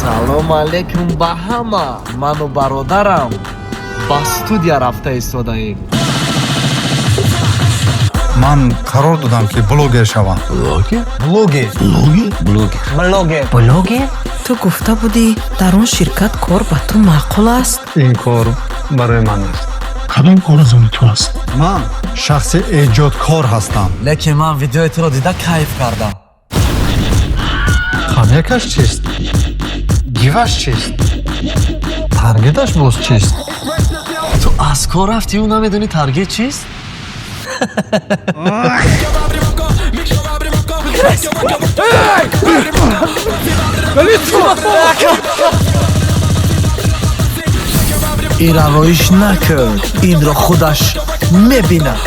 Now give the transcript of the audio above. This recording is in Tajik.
Салому алейкум ба ҳама. Ману бародарам ба студия рафта истодаем. Ман қарор додам, ки блогер шавам. Блогер? Блогер. Блогер? Блогер. Блогер? Ту гуфта будӣ, дар он ширкат кор ба ту маъқул аст. Ин кор барои ман нест. Кадом кор аз они ту аст? Ман шахси эҷодкор ҳастам. Лекин ман видеои туро дида кайф кардам. Хомякаш чист? Гиваш чист? Таргеташ боз чист? Ту аз кор рафтиу намедонӣ таргет чист? Ира роиш накун, инро худаш мебинад.